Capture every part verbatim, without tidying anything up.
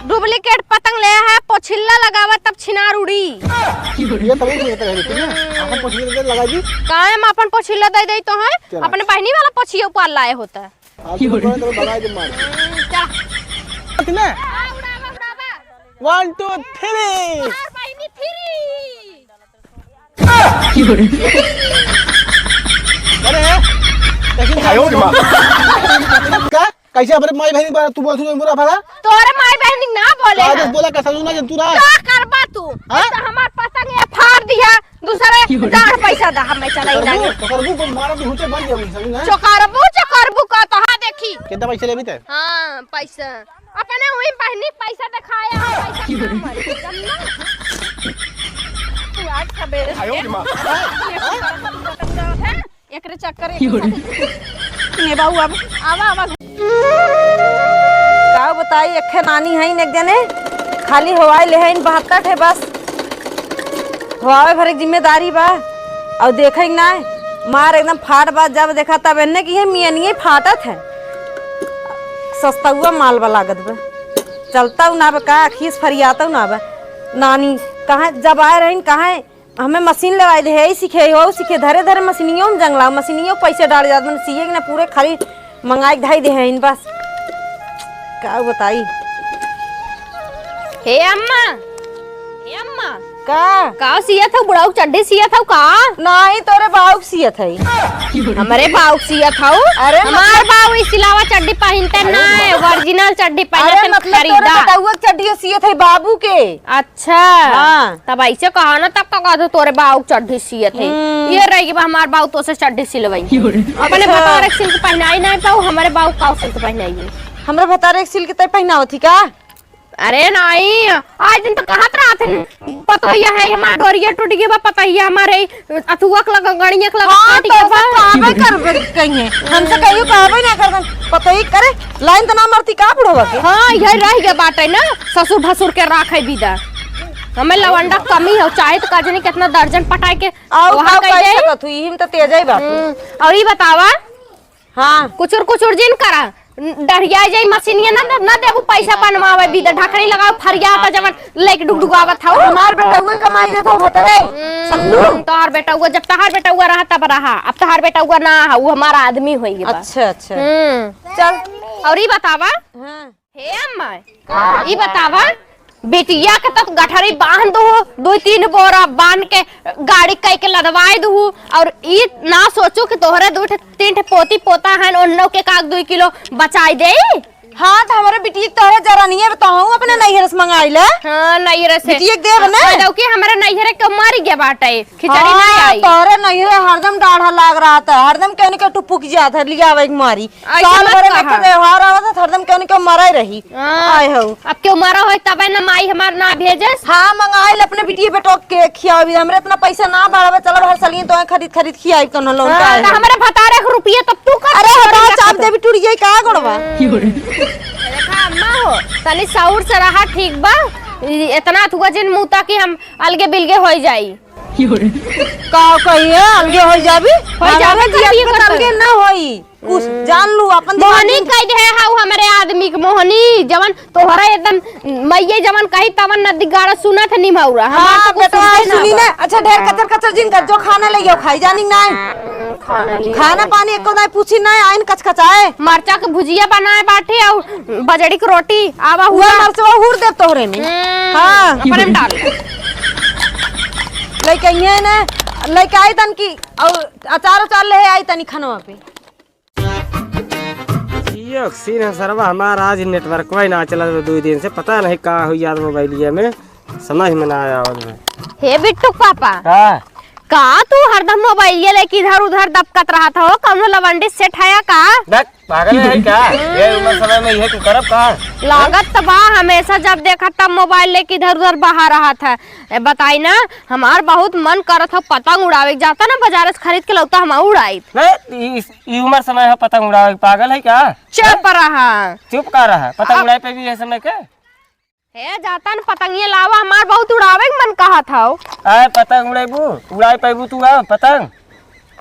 डुप्लीकेट पतंग ले है, पोछिल्ला लगावा तब छिनार उड़ी। ये तब नहीं होता है, ठीक है? अपन पोछिल्ला दे लगा दी। काहे हम अपन पोछिल्ला दे दे तो है? चला। अपने बहनी वाला पोछिया ऊपर लाए होता। आज तो बड़ा तो भगा दे मार। चला। कितने? हाँ, उड़ावा, उड़ावा। One, two, three। मार बहनी three। अरे, कैसे आयो रे माँ। का? कैसे हमरे माई बहनी बा, तू बोलत हूँ बुरा भला? तोरे माई बहनी ना बोले का हैं। बोला का समझ ना जब तू रहा। का करबा तू? हाँ? तो हमार पतंग ये फाड़ दिया, दूसरे डाढ़ पैसा दा, हमें चलाई ना। चोकरबू, चोकरबू को मारा तो हुटे बन गया, समझ ना? चोकरबू, चोकरबू का तो हाँ देखी। कितना पैसा लेबी ते? हाँ, पैसा। अपने वही बहनी पैसा दिखाया है, पैसा ना मरे, समझा? तू आज सबेरे से आयो रे माँ। एकरे चक्कर एक ने बाबू अब आवा, आवा। का बताई, एक्खे नानी हईन, एक जने खाली हवाई लेहईन, बहत्तर ठे बस। हवावे भरे के जिम्मेदारी बा। और देखे के ना, मार एकदम फाट बा, जब देखा तब एन्ने की है, मियनिये फाटत है। सस्तउआ माल बा लागत बा। चलतउ ना बा का, अखिस फरियातउ ना बा। नानी कहाँ जब आए रहीन, कहाँ हमें मशीन लगाई दे, यही सीखे, हो सीखे, धरे धरे मशीनियों में जंगला, मशीनियों पैसे डाल जात, मैंने सीए के ना पूरे खाली मंगाई के धई दे हैं बस। का बताई? हे अम्मा, हे अम्मा। का? का सियत हऊ? बुढ़ऊ के चड्ढी सियत हऊ का? नाही, तोरे बाऊ के सियत है। हमरे बाऊ के सियत हऊ? अरे हमार मतलब बाऊ ई सिलावा चड्ढी पहिनते अरे ना है, मतलब original चड्ढी पहिनते अरे हैं, मतलब तोरे खरीदा। बेटउआ के चड्ढी सियत है बाबू के। अच्छा। हाँ। तब ऐसे कहा ना, तब का कहत हो तोरे बाऊ के चड्ढी सियत है। हम्म। ये रही कि हमार बाऊ तो से चड्ढी सिलवाई। अपने अच्छा। भतारे के सिल के पहनाई नहीं पाऊ, हमारे बाऊ का सिल के पहनाई है। हमरे भतारे के सिल के तय पहनावत ही का? अरे नहीं, आज दिन तो कहत रहत है, पतोहिया है हमार डोरिया टूट गई बा, पतोहिया हमारे अथुआ के लगा, गणिया के लगा हाँ, कट तो गया ऐसे बा। कहबे करबे कहीं। हमसे कहियो कहबे ना करबे। पतोही करे, लाइन तो ना मरती का बुढ़वा के? हाँ, यही रह गया बाटे ना, ससुर भसुर के राखे बिदा। हमें लवंडा कमी हो, चाहे तो का जाने कितना दर्जन पटाए के और वहाँ का कह कह दे। सकत हुई, हम तो तेज ही बात। हम्म, और ये बतावा, हाँ। कुचुर कुचुर जिन करा, डरिया जाई मशीनिया ना, ना देबू पैसा बनवावे बिदा, ढकनी लगाओ फरिया त जवन लेके डुगडुगावत हऊ। हमार बेटउआ कमाई देत हो भतरे। हम्म, समझू? तोहार बेटउआ, जब तोहार बेटउआ रहा तब रहा, अब तोहार बेटउआ ना हा, वो हमारा आदमी होई बा। अच्छा, अच्छा। हम्म। चल, और ई बतावा। हाँ। हे अम्मा, ई बतावा, बिटिया के तब गठरी बांध दो, दो तीन बोरा बांध के गाड़ी कई के लदवाई दू, और ई ना सोचू कि तोहरे दू ठे, तीन ठे पोती पोता हन, उन्नो के काक दो किलो बचाई दे। हाँ, तो हमारे बिटिया के तोहरे जरा नहीं है, तो हम अपने नैहर से मंगाई ले। हाँ, नैहर से। बिटिया के देब ने। आ, जबकि हमारे नैहर के मर गया बाटे। खिचड़ी हाँ, नहीं आई। तोहरे नैहरे हरदम डाढ़ा लाग रहा था, हरदम केहू न केहू टुपुक जात है, लियावे के मारी। ऐसे साल मत भरे में कहा। एक त्योहार आवत है, हरदम केहू न केहू मरे रही। हाँ। आए हो। अब केहू मरा होई तबे न माई हमार ना भेजस। हाँ, मंगाइल अपने बिटिया बेटो के खियावी, हमरे इतना पैसा ना बढ़ावे, चलब हर साल तो खरीद खरीद खियाई कौन लोन हाँ, का है। तो हमरे भतारे के रुपया तब तू कर अरे तू हटा कर चाप कर। देवी टूट गई का गोड़वा। हम्म। देखा अम्मा हो, तनी सौर से रहा ठीक बा, इ-, इतना थुआ जिन मुँह ताकि हम अलगे बिलगे होई जाई। का कहिए, अलगे हो जाबी? हो जाबे, हमारे जिया करबी, के करबी। अलगे ना होई। कुछ हम्म। जान लू, अपन दिमाग मोहनी में कह दे हाउ हमरे आदमी के मोहनी, जवन तोहरा एकदम मइये जवन कही तवन नदी गाड़ा सुनत है निमौरा। हमार हाँ, तो कुछ बेटवा, सुनते ना सुनी बा। ना। अच्छा, ढेर कचर कचर जिन कर, जो खाना ले आओ, खाई जानी ना। खाना ले खाना आओ। पानी एको ना पूछी ना, आइन कचकचाए। मरचा के भुजिया बनाए बाटे और बजड़ी के रोटी, आवा हुआ हुआ। मरचवा हुर देब तोहरे में। हम्म, हाँ। अपने में डाल। लइके अइहे ने, लइके आई तन की, और अचार उचार ले आई तनी खनवा पे। जियो सीन है सरवा, हमारा आज नेटवर्क ही ना चला दो दिन से, पता नहीं का हुई यार मोबाइलिया में, समझ में ना आया और में। हे बिट्टू के पापा। का? का तू हरदम मोबाइलिया लेके इधर उधर दबकत रहत हो? कौनो लवंडी सेट है का? देख, पागल है का? ये उम्र समय में ये तू करब का? लागत त बा, हमेशा जब देखा तब मोबाइल लेके इधर उधर बहा रहत है। ए, बताई ना, हमार बहुत मन करत हो पतंग उड़ावे के, जाता ना बाजार से खरीद के लौता हम उड़ाई। नहीं, ई, ई उम्र समय है पतंग उड़ावे के, पागल है का? चुप रहा। चुप का रहा? पतंग अब उड़ाए पे भी है समय के? हे, जाता न पतंगिया लावा, हमार बहुत उड़ावे के मन कहत हौ। आए, पतंग उड़ेबू? उड़ाए पैबू तू, आ, पतंग?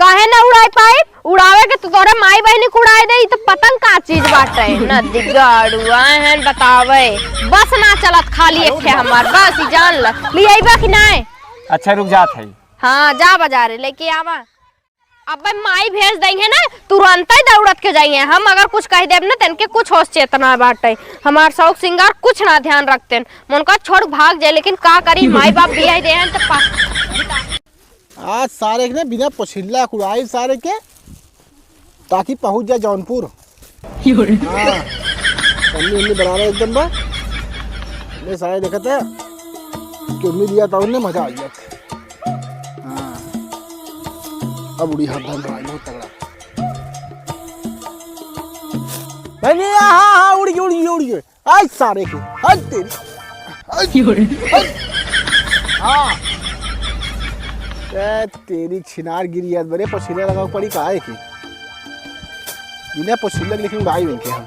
काहे ना उड़ाई पाई? उड़ावे के तो तोरे माई बहिनी के उड़ाई दे, ई तो पतंग का चीज बाटे। नदी गाड़ू आए हैं बतावे, बस ना चलत, खाली एक ठे हमार, बस ई जान ल। लियाइबा कि नाय? अच्छा, रुक जात है। हाँ, जा बाजारे लेके आवा। अबे माई भेज दई है ना, तुरंते दौड़त के जाई है। हम अगर कुछ कह देब ना, तनके कुछ होश चेतना बाटे। हमार शौक सिंगार कुछ ना ध्यान रखतेन। मन का छोड़ भाग जाए, लेकिन का करी, माई बाप बियाह दे हैं तो पा- आज सारे के ना बिना पोछिल्ला कुड़ाई सारे के, ताकि पहुँच जाए जौनपुर। हाँ, पन्नी उन्नी बराबर एकदम बा। ले सारे देखत है, कि उम्मीद लिया था उन्हें मजा आ गया। हाँ, अब उड़ी हाथ धन भाई बहुत तगड़ा। बनिया, हाँ, हाँ, उड़ गई, उड़ गई, उड़ गई। आज सारे के, आज तेरी, आज, आज। हाँ। ए, तेरी छिनार गिरी याद बरे, पसीना लगा पड़ी काहे की? बिना पसीना के लेकिन भाई बन के हम।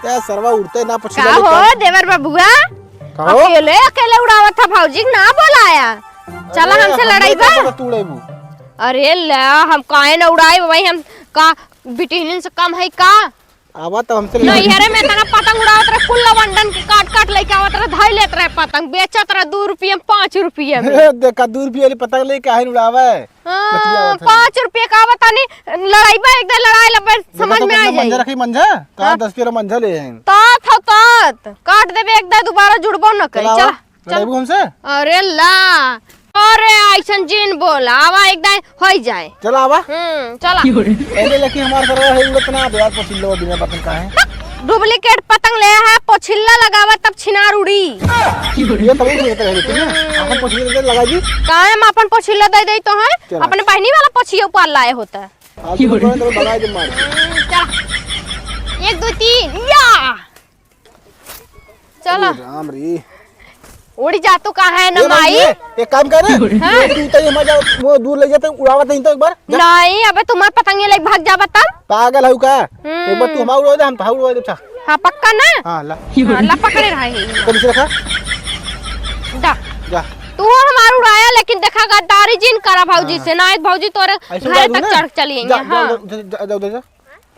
ए, सरवा उड़ते ना पसीना का हो, देवर बबुआ? का हो? अकेले, अकेले उड़ावत था भौजी के ना बोलाया। चला अरे, हमसे हमने लड़ाई बा? का पता तू उड़ाइबू? अरे ला, हम काहे ना उड़ाई, वही हम का बिटिहनिन से कम है का? आवा तब हमसे लड़ाई। नैहरे में इतना पतंग उड़ावत रहे, कुल लवंडन के काट काट लेके आवत रहे, धई लेत रहे पतंग, बेचत रहे दू रुपये में, पाँच रुपये में। देखा, दू रुपये वाली पतंग लेके काहे उड़ावे? हाँ, बतिया आवत है। पाँच रुपये का आवत तनी, लड़ाई बा, एक दिन लड़ाई लबे, देखा समझ तो में आ कितना जाई। मंजा रखी, मंजा? कहाँ हाँ। दस रुपये वाला मंजा ले हैं। तात हो तात, काट देबे एक दाई, दोबारा जुड़बो न करी। चला, चला। लड़ाई हमसे? अरे ला, अरे ऐसन जिन बोला, आवा एक दाई होई जाए। चला आवा। हम्म, चला। पहले लेकिन हमार सरवा है उड़त ना, अब यार पोछिल्लो बिना पतंग का है। डुप्लीकेट पतंग ले है, पोछिल्ला लगावा तब छिनार उड़ी। ये तो नहीं कहते रहे लेकिन ना, अपन पोछिल्ला लगा दी। काहे हम अपन पोछिल्ला दे दे तो है? चला। अपने बहिनी वाला पोछिया ऊपर लाए होता। आज तो बड़ा तो भगा दे मार। हम्म, चला। एक, दो, तीन, या। चला। अरे राम रे। उड़ी जा तू, कहाँ है न ए भाई, माई? ये, एक काम कर रे। हाँ? तू तो ये मजा, वो दूर ले जाते, उड़ावत नहीं तो एक बार। जा। नहीं, अबे तुम्हार पतंगे ले भाग जाबा तब। पागल हऊ का? हम्म। एक बार तू हमार उड़वा दे, हम तोहार उड़वा दे, अच्छा। हाँ, पक्का ना? हाँ, ला। हाँ, ला पकड़े रहा है। कब से रखा? दा। जा। तू हमार उड़ाया, लेकिन देखा गद्दारी जिन करा भौजी हाँ। से, ना भौजी तोरे ऐसे घर उड़ा दूँ तक ना? चढ़ चली जा, हैं, जा, हाँ। जा, जा, जा, जा, जा।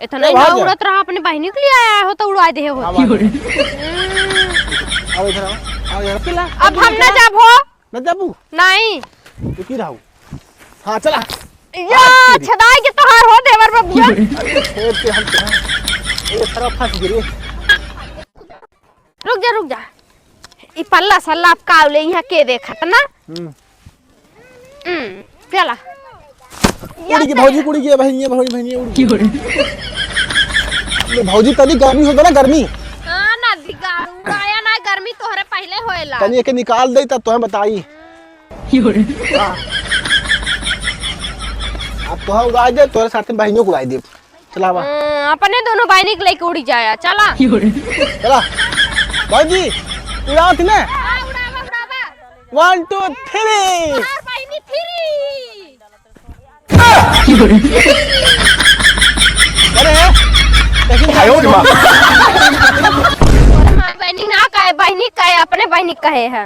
इतना ए, ना भाग जा। उड़त रहा, अपने बहिनी के लिए आया हो तो उड़ा दे हो। हाँ, भाग जा। हम्म। आओ इधर आओ। आओ यार, पिला। अब हम ना जाब हो। ना जाबू? नहीं। तो की रहू? हाँ, चला। या, आज की छदाई के तोहार हो देवर बबुआ। अरे, फेर से हम तो, ए, सारा फंस गए। रुक जा, रुक जा। ई पल्ला सल्ला अब का ले यहाँ के देखत ना? हम्म। हम्म, चला। उड़ी के भौजी, उड़ी के बहिनिया, भौजी, बहिनिया, उड़ी के। ये भौजी, तनी गर्मी होता ना, गर्मी। हाँ, ना दिगारू, आया ना, गर्मी तोहरे पहले होएला। तनी एके निकाल दे, तब तोहे बताई। हाँ। अब तोहे उड़ाई दे, तोरे साथ में बहिनियों को उड़ाई दे। चला बा। हम्म, अपने दोनों बहिनी के लेके उड़ी जाया, चला। चला। भौजी, उड़ाओ थी ना। हाँ, उड़ावा, उड़ावा। One, two, three। और बहिनी free। अरे, लेकिन आयो रे माँ। अरे माँ, बहिनी ना कहे, बहिनी कहे, अपने बहिनी कहे है।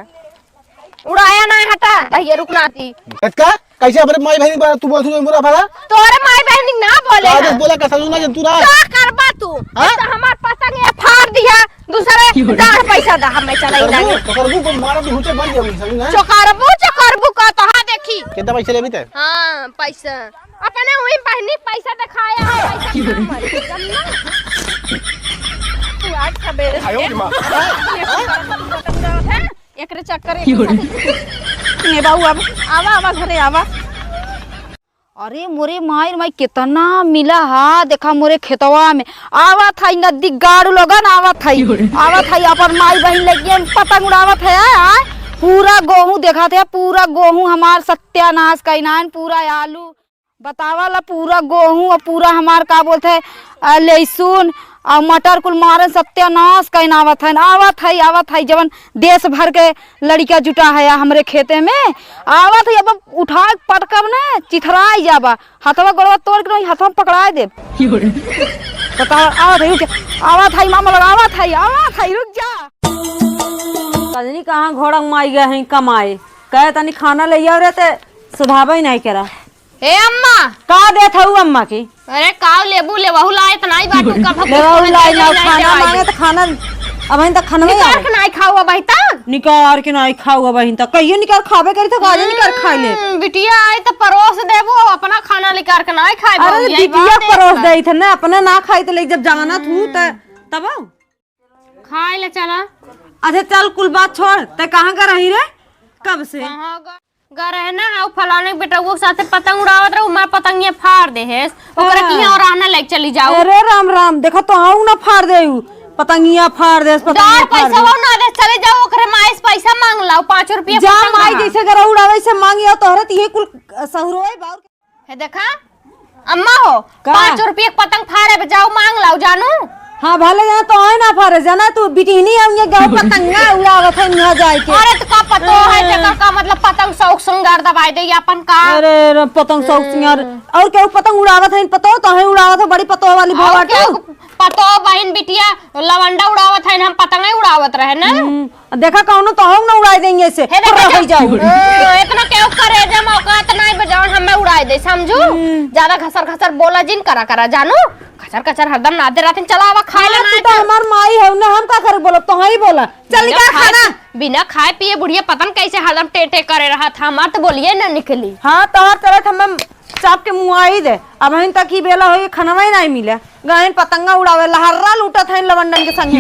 उड़ाया ना, हटा, भैया रुक ना ती। इसका? कैसे अपने माई बहिनी पर तू बोलत हूँ बुरा भला? तोरे माई बहिनी ना बोले आज हैं। बोला का समझ ना जब तू रहा। का करबा तू? हाँ? तो हमार पतंग ये फाड़ दिया, दूसरे क्यों रे? दाढ़ पैसा दा, हमें चलाई चोकरबू, लागे। चोकरबू को मारा तो हुचे मर जाऊंगी, समझ ना? चोकरबू, चोकरबू का तो हाँ देखी। कितना पैसा लेबी ते? हाँ, पैसा। अपने वही बहिनी पैसा दिखाया है, पैसा क्यों रे? ना मारे, समझ ना? तू आज सवेरे से आयो रे माँ। ये पतंग उड़ावत है। एकरे चक्कर, एकरे चक्कर। ने बाबू, अब आवा, आवा घरे आवा। अरे मोरे माई रे माई, कितना मिला हा, देखा मोरे खेतवा में। आवत है नदी गाड़ू लोगन, आवत है। आवत है, अपन माई बहिन लगे पतंग उड़ावत है, आय, आय। पूरा गोहूँ देखत है, पूरा गोहूँ हमार सत्यानाश कइनान, पूरा आलू। बतावा ला, पूरा गोहूँ और पूरा हमार का बोलत है, अ, लहसुन और मटर कुल मारन सत्यानाश कइन आवत है, आवत है, आवत है, जवन देश भर के लड़िका जुटा है हमरे खेते में, आवत है, अब उठा के पटकब न, चिथराई जाबा, हथवा गोड़वा तोड़ के नहीं, हथवा में पकड़ाए देब। बतावा, आवत है, रुक जा, आवत है, मामा लोग, आवत है, आवत है, रुक जा। कजनी कहाँ घोड़ा माई गए हैं कमाए। कहे तनी खाना ले आओ रे, ते सुधाबे ही नहीं करा। ए अम्मा! का देत हऊ अम्मा की? अरे काव लेबू, लेवहू लायत नाई बाटू, कब लेवहू लाई ना, खाना मांगे तो खाना, अबहिन तक खाना नहीं निकार आवे। के नाई खाऊ अबहिन तक? निकार के नाई खाऊ अबहिन तक। कहियो निकार खाबे करी तो आज निकार खाई ले। हम्म, बिटिया आई तो परोस देबू, अपना खाना निकार के नाई खाई अरे बाबू, यही बिटिया बात है परोस इसका। दे थे ना, अपने ना खाई तो ले जब जाना थू त तब आओ। खाए ले चला। अच्छा चल, कुल बात छोड़, ते कहाँ का रही रे? कब से? कहाँ ग-, ग रहे ना, उ फलाने के बेटउआ के साथे पतंग उड़ावत रहे, उ मार पतंगिया फाड़ दे हेस। ओकरा हाँ। किहाँ और रहना लेके चली जाऊ। अरे राम राम, देखा तो हाँ ना फाड़ दे उ। पतंगिया फाड़ दे, पतंगिया डर फाड़ पैसा दे। वो ना दे, चले जाऊ, ओकरे माई से पैसा मांग लाऊ, पाँच रुपया जा पतंग माई बना। जैसे गरा उड़ावे से मांगी हो, तोहरे त इहे कुल सहुरो है बाउर। हे देखा, अम्मा हो, का? पाँच रुपये के पतंग फाड़े बे जाओ, मांग लाओ जानू। हाँ, भले यहाँ तो आए ना फाड़े, जाना तू बिटिहनी हम ये गाँव पतंगा उड़ावत है यहाँ जाए के। अरे तो का पतो है, जेकर का मतलब पतंग शौक श्रृंगार दबाई दे अपन का? अरे रे, पतंग शौक श्रृंगार, और केहू पतंग उड़ावत है, पतो तो है उड़ावत है, बड़ी पतो वाली और भवा केहू तू। पतो बहिन बिटिया लवंडा उड़ावत है, हम पतंगे उड़ावत रहे ना। हम्म, देखा कौनो तो हम ना उड़ाई देंगे ऐसे। हे देखा रह जा। जाओ। हाँ, इतना केहू करेजा में औकात नहीं बा जौन हमें उड़ाई दे, समझू? हम्म। ज्यादा घसर घसर बोला जिन करा करा, जानू? घसर घसर हरदम नादे रहते, चला आवा खाए हाँ, लेना तू तो हमार माई है ना, हम का करे बोलब, तो ही बोला। चल बिना निकाल खाए, खाना। बिना खाए पिए बुढ़िया पता न कैसे हरदम टें टें करे रहत, हमार तो बोलिए ना निकली। हाँ, तोहर चलत हमें चाप के मुआई दे। अबहिन तक ही बेला होई, खनवा ही नहीं मिले। गहिन पतंगा उड़ावे, लहर्रा लूटत हैं लवंडन के संगे।